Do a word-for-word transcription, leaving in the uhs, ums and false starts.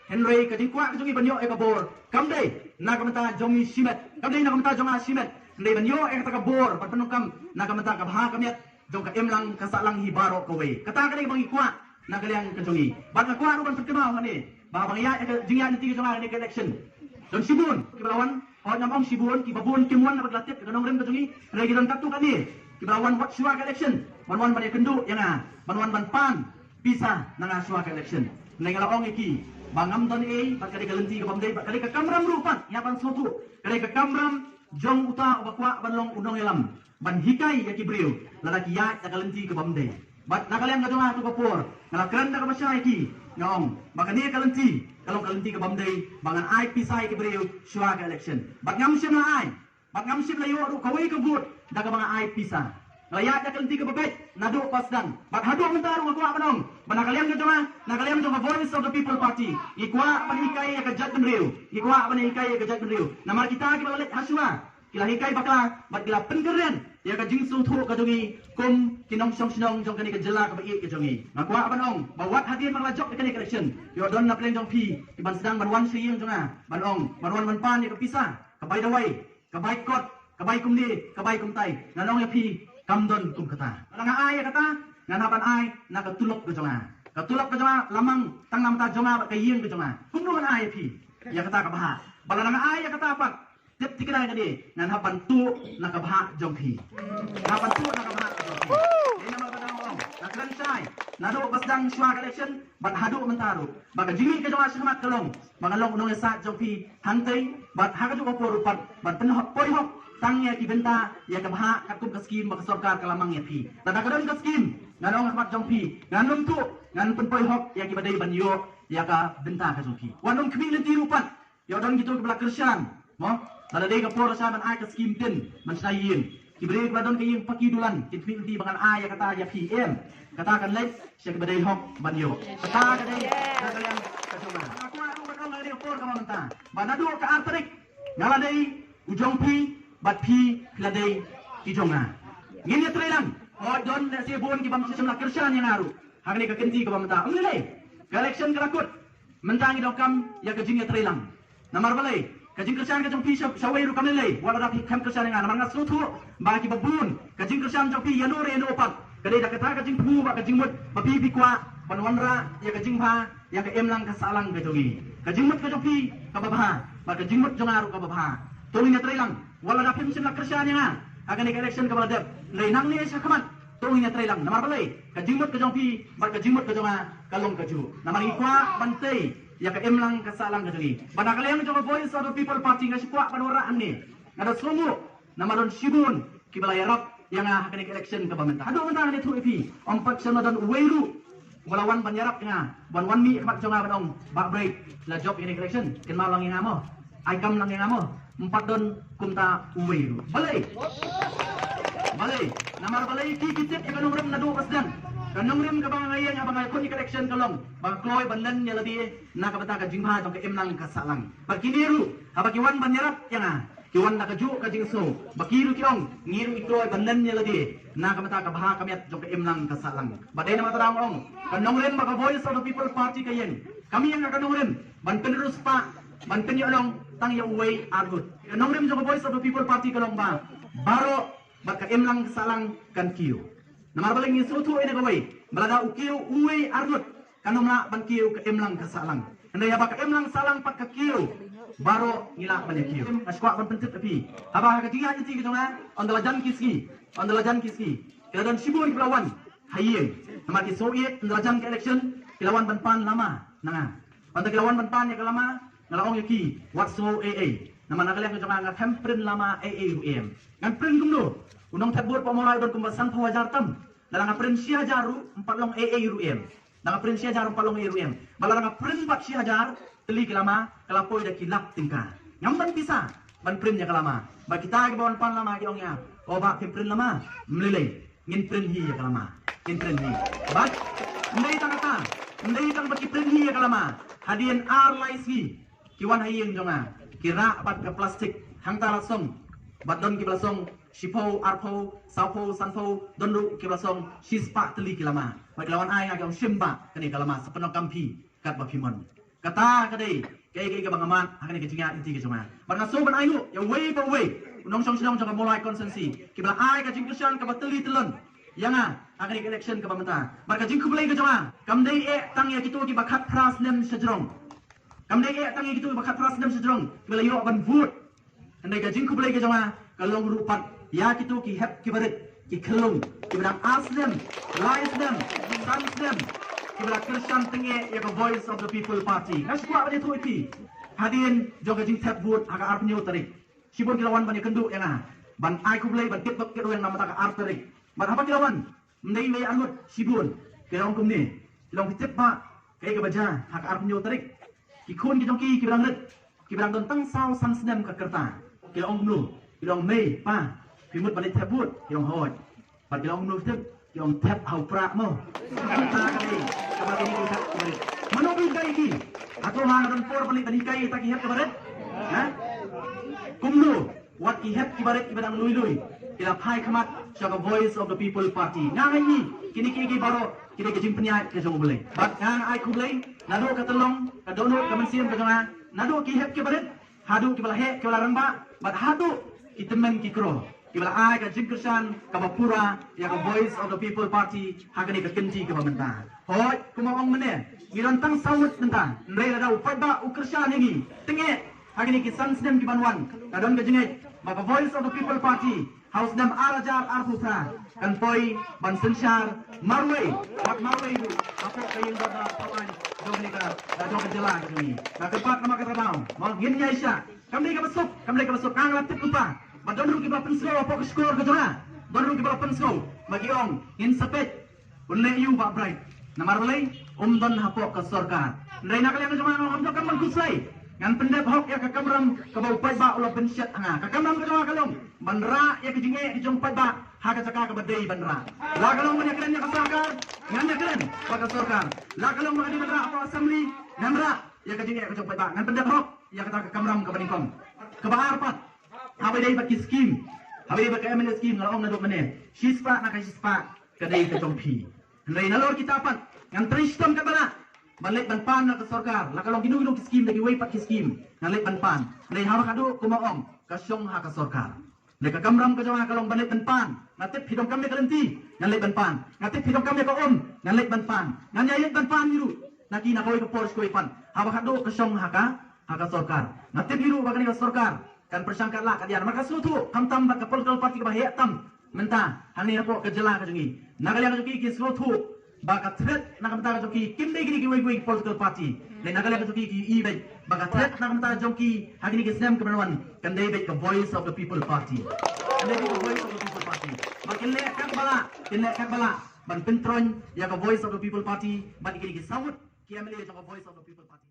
Hynrei ka jingkwah ka jong ngi ban ïoh ïa ka bor kam dei na ka bynta jong ngi shimet, kam dei na ka bynta jong nga shimet. Hynrei ban ïoh ïa kata ka bor ban pyndonkam na ka bynta ka bha ka miat jong ka imlang ka sahlang hi baroh kawei. Kata ka dei ba ngi kwah na ka liang ka jong ngi. Bad nga kwah ruh ban pynkynmaw hangne ba ba ngi ïaid ïa ka jingïaid lynti ka jong nga ha kane ka election, don shibun kiba la wan, hooid ngam ong shibun, kiba bun kim wan na ba ki la tip ïa ka nongrim ka jong ngi. Hynrei ki don katto katne kiba la wan wat shuwa ka election ban wan ban ïakynduh ïa nga, ban wan ban pan pisa na nga shuwa ka election. Hynrei nga la ong ïa ki ba ngam don ei, bad ka dei ka lynti ka bym dei, bad ka dei ka kamram ruh pat, ïa ban sngewthuh, ka dei ka kamram jong uta uba kwah ban long u nongïalam ban hikai ïa ki briew lada ki ïaid da ka lynti ka bym dei. Bad na ka liang ka jong nga ha kato ka por nga la kren da kaba shai ïa ki, nga ong ba kane ka lynti ka long ka lynti ka bym dei, ba ngan ai pisa ïa ki briew shuwa ka election. Bad ngam shym la ai, bad ngam shym la ïoh ruh kawei ka vote da kaba nga ai pisa. Nga la ïaid da ka lynti kaba beit naduh ba sdang. Bad haduh mynta ruh nga kwah ban ong ba na ka liang ka jong nga, na ka liang jong ka Voice of the People Party, ngi kwah ban hikai ïa ka jaitbynriew, ngi kwah ban hikai ïa ka jaitbynriew. Namar kita kiba la leit ha shuwa ki la hikai bakla bad ki la pynkren ïa ka jingsngewthuh ka jong ngi kum ki nongshong shnong jong kane ka jylla kaba ïeit ka jong ngi. Nga kwah ban ong ba wat hadien ba la jop ïa kane ka election, ïoh don na pdeng jong phi ki ban sdang ban wan sha ïing jong nga ban ong, ban wan ban pan ïa ka pisa, ka bai dawai, ka bai kot, ka bai kumne, ka bai kumtai. Ngan ong ïa phi, kam don kum kata. Lada nga ai ïa kata, ngan hap ban ai na ka tulop ka jong nga. Ka tulop ka jong nga la mang tang na bynta jong nga bad ka ïing ka jong nga. Kumno ngan ai ïa phi ïa kata ka bhah? Bad lada nga ai ïa kata pat, tip tikna ïa kane, ngan hap ban tuh na ka bhah jong phi. Ngan hap ban tuh na ka bhah jong phi. Dei namar ba nga ong, nga kren shai naduh ba sdang shuwa ka election bad haduh mynta ruh ba ka jingmih ka jong nga shakhmat ka long ba ngan long u nongïasaid jong phi hangtei, bad ha kajuh ka por ruh pat ban pynpoi hok tang ïa ki bynta ïa ka bhah katkum ka skim ba ka sorkar ka la mang ïa phi. Lada ka don ka skim, ngan ong ha khmat jong phi, ngan ym tuh, ngan pynpoi hok ïa kiba dei ban ïoh ïa ka bynta ka jong phi. Wat nym khmih lynti ruh pat. Ïoh don kito kiba la kyrshan, mo? Lada dei ka por lashai ban ai ka skim tin ban shna ïing, ki briew kiba la don ka ïing paki dulan kin khmih lynti ba ngan ai ïa kata ïa phi, em. Kata kan leit sha kiba dei hok ban ïoh. Kata ka dei na ka liang ka jong nga. Nga kwah ruh ban ong ha kane ka por kaba mynta ba naduh ka ar tarik nga la dei u jong phi bad phi phi la dei ki jong nga. Ngin ïatreilang. Hooid, don lehse bun ki bym shym la kyrshan ïa nga ruh ha kane ka kynti kaba mynta. Ym lei lei, ka election ka la kut. Mynta ngi donkam ïa ka jingïatreilang. Namar balei? Ka jingkyrshan ka jong phi sha, sha uwei ruh kam lei lei wat lada phi khlem kyrshan ïa nga. Namar nga sngewthuh ba kiba bun ka jingkyrshan jong phi ïano re ïano pat ka dei da kata ka jingthmu bad ka jingmut ba phi phi kwah ban wanrah ïa ka jingbha ïa ka imlang ka sahlang ka jong ngi. Ka jingmut ka jong phi kaba bha bad ka jingmut jong nga ruh kaba bha. To ngin ïatreilang. Wat lada phim shym la kyrshan ïa nga ha kane ka election kaba la dep, hynrei nangne shakhmat to ngin ïatreilang. Namar balei? Ka jingmut ka jong phi bad ka jingmut ka jong nga ka long kajuh. Namar ngi kwah ban tei ïa ka imlang ka sahlang ka jong ngi. Bad na ka liang jong ka Voice of the People Party nga shu kwah ban wanrah hangne. Nga da sngewbha namar don shibun kiba la ïarap ïa nga ha kane ka election kaba mynta. Haduh mynta ngan ïathuh ïa phi, ym pat shym la don uwei ruh uba la wan ban ïarap ïa nga, ban wan mih ha khmat jong nga ban ong, Bah Bright, la jop ïa kane ka election, kynmaw lang ïa nga mo, ai kam lang ïa nga mo. Ym pat don kumta uwei ruh. Balei? Balei? Namar balei? Ki, ki tip ïa ka nongrim naduh ba sdang. Ka nongrim kaba nga ïeng haba nga ïakhun ïa ka election ka long ba nga kloi ban len ïa lade na ka bynta ka jingbha jong ka imlang ka sahlang. Bad kine ruh haba ki wan ban ïarap ïa nga, ki wan da kajuh ka jingsngew ba ki ruh ki ong, ngi ruh ngi kloi ban len ïa lade na ka bynta ka bha ka miat jong ka imlang ka sahlang. Bad dei namar kata nga ong, ka nongrim ba ka Voice of the People Party ka ïeng, kam ïeng ha ka nongrim ban pynriewspah, ban pynïohnong tang ïa uwei ar ngut. Ka nongrim jong ka Voice of the People Party ka long ba baroh bad ka imlang ka sahlang kan kiew. Namar balei? Ngi sngewthuh ïa kawei ba lada u kiew uwei ar ngut, kan ym lah ban kiew ka imlang ka sahlang. Hynrei haba ka imlang sahlang pat ka kiew, baroh ngi lah ban ïa kiew. Nga shu kwah ban pyntip ïa phi, haba ha ka jingïaid lynti ka jong nga, ynda la jan ki sngi, ynda la jan ki sngi, ki la don shibun kiba la wan ha ïing. Namar ki sngew ïeit, ynda la jan ka election ki la wan ban pan lama na nga. Ynda ki la wan ban pan ïa ka lama, nga la ong ïa ki, wat sngew ei ei. Namar na ka liang ka jong nga, nga khlem print lama ei ei ruh em. Ngan print kumno? U nongthep vote Pohmawlai u don kumba sanphew hajar tam. Lada nga print shi hajar ruh ym pat long ei ei ruh em. Lada nga print shi hajar ym pat long ei ei ruh em. Bad lada nga print pat shi hajar tylli ki lama, ka la poi da ki lak tyngka. Ngam don pisa ban print ïa ka lama. Bad kita kiba wan pan lama ki ong ïa nga, o bah, phim print lama? Ym lei lei, ngin print hi ïa ka lama. Ngin print hi. Bad ym dei tang kata, ym dei tang ba ki print hi ïa ka lama. Hadien ar lai sngi ki wan ha ïing jong nga, ki rah bad ka plastik. Hangta la song, bad don kiba la song shiphew, arphew, sawphew, sanphew, don ruh kiba la song shispah tylli ki lama. Bad ki la wan ai nga, ki ong, shim bah kane ka lama, sa pyndonkam phi katba phi mon. Kata ka dei kaei kaei kaba nga mad ha kane ka jingïaid lynti ka jong nga. Bad nga sngewbha ban ai nguh ïa uwei pa uwei u nongshong shnong jong ka Mawlai constituency kiba la ai ka jingkyrshan kaba tylli tyllon ïa nga ha kane ka election kaba mynta. Bad ka jingkhublei ka jong nga kam dei eh tang ïa kito kiba khatphra snem shajrong. Kam dei eh tang ïa kito kiba khatphra snem shajrong kiba la ïoh ban vote. Hynrei ka jingkhublei ka jong nga ka long ruh pat ïa kito ki hep kiba rit, ki khyllung kiba dang ar snem, lai snem, san snem, kiba la kyrshan tyngeh ïa ka Voice of the People Party. Nga sngewkwah ban ïathuh ïa phi hadien jong ka jingthep vote ha ka arphew tarik. Shibun ki la wan ban ïakynduh ïa nga ban ai khublei, ban tip bad ki ruh ïa nga mynta ka ar tarik. Bad haba ki la wan, ym dei mei arngut shibun, ki la ong kumne, ki la ong, phi tip ba kaei kaba jia ha ka arphew tarik? Ki khun ki jong ki kiba dang rit, kiba dang don tang saw san snem ka rta, ki la ong kumno? Ki la ong, mei pa, phi mut ban leit thep vote? Ki la ong hooid. Bad ki la ong kumno phi tip? Ki la ong thep ha u prah mo. Kata ka dei kaba kine ki thep kiba rit. Mano ba ïeit ïa ki? Hato nga nga don por ban leit ban hikai ïa kita ki hep kiba rit? Ha? Kumno wat ki hep kiba rit kiba dang lui lui ki la phai khmat sha ka Voice of the People Party? Nga nga ïohi kine kiei kiei baroh ki dei ka jingpynïaid ka jong U Blei. Bad nga nga ai khublei naduh ka tyllong, ka dohnud, ka mynsiem ka jong nga, naduh ki hep kiba rit haduh kiba la heh, kiba la rangbah, bad haduh ki tymmen ki kro kiba la ai ka jingkyrshan kaba pura ïa ka Voice of the People Party ha kane ka kynti kaba mynta. Hooid, kumba ong mynne, ngi don tang saw ngut mynta, hynrei lada u paidbah u kyrshan ïa ngi tyngeh ha kine ki san snem ki ban wan, ka don ka jingngeit ba ka Voice of the People Party ha u snem ar hajar arphew phra kan poi ban synshar marwei bad marwei ruh hapoh ka ïing dorbar thaw aiñ jong kane ka, jong ka jylla ka jong ngi. Nga kyrpad namar kata ka daw, mo, ngin ïaishah. Kam dei kaba suk, kam dei kaba suk, nga la tip kumta ba don ruh kiba pynsngew hapoh ka shkor ka jong nga. Don ruh kiba pynsngew ba ki ong, ngin sa peit. Un leh aïu Bah Bright? Namar balei? Um don hapoh ka sorkar. Hynrei na ka liang ka jong nga ngam donkam ban khuslai. Ngan pyndep hok ïa ka kamram kaba u paidbah u la pynshet ha nga. Ka kamram ka jong nga ka long ban rah ïa ka jingeh ka jong u paidbah ha ka jaka kaba dei ban rah. La ka long ban ïakren ïa ka sorkar, ngan ïakren bad ka sorkar. La ka long ba ka dei ban rah hapoh assembly, ngan rah ïa ka jingeh ka jong u paidbah. Ngan pyndep hok ïa kata ka kamram kaba nyngkong. Kaba ar pat, haba ïadei bad ki skim, haba ïadei bad ka M L A skim, nga la ong naduh mynne, shispah na ka shispah ka dei ka jong phi. Hynrei nalor kita pat ngan trei shitom katba lah ban leit ban pan na ka sorkar. La ka long kino kino ki skim, da kiwei pat ki skim, ngan leit ban pan. Hynrei haba khadduh kumba ong, ka shong ha ka sorkar. Hynrei ka kamram ka jong nga ka long ban leit ban pan. Nga tip phi donkam ïa ka lynti, ngan leit ban pan. Nga tip phi donkam ïa ka um, ngan leit ban pan. Ngan ïa leit ban pan hi ruh na ki, na kawei ka por sha kawei pat, haba khadduh ka shong ha ka, ha ka sorkar. Nga tip hi ruh ba kane ka sorkar kan pyrshang katba lah katba ïa, namar ka sngewthuh khamtam bad ka political party kaba heh tam mynta hangne hapoh ka jylla ka jong ngi. Na ka liang ka jong ki, ki sngewthuh ba ka threat na ka bynta ka jong ki kim dei kine kiwei kiwei ki political party. Hynrei na ka liang ka jong ki, ki ïohi beit ba ka threat na ka bynta ka jong ki ha kine ki snem kiban wan kan dei beit ka Voice of the People Party. Kan dei beit ka Voice of the People Party. Ba kin leh katba lah, kin leh katba lah ban pyntroiñ ïa ka Voice of the People Party bad ïa kine ki saw ngut ki M L A jong ka Voice of the People Party.